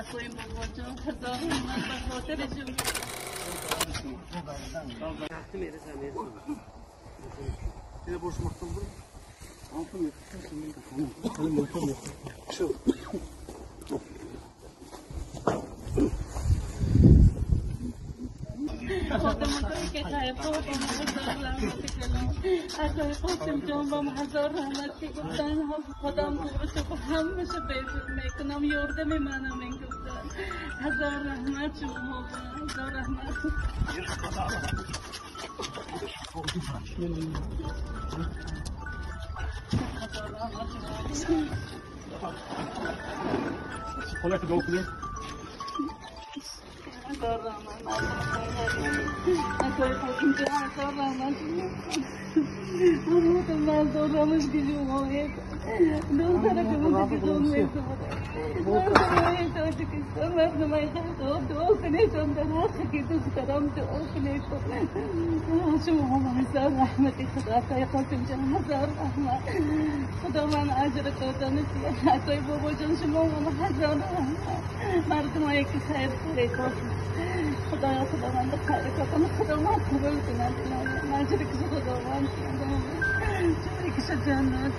Акои бобоҷон, ҳазор раҳмат ба хотири шумо. اکای قاسم جان با هزار رحمت که گفتن خودم تو همشه بیزور میکنم یاردم منم این گفتن هزار رحمت شما هزار رحمت. هزار رحمت اکای قاسم جان هزار رحمت. خدایا خداوند خیر کن خداوند قبول کند مجر که خداوند جوری که جنت.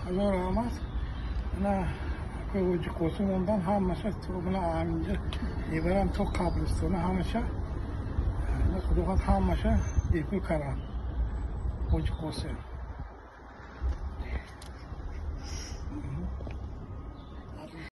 هزار رحمت. نه کوچ قاسم ondan همشه تو من اینجا میبرم تو قبرستان همشه خداوند همشه دیکو کرد. Hoca Qosim.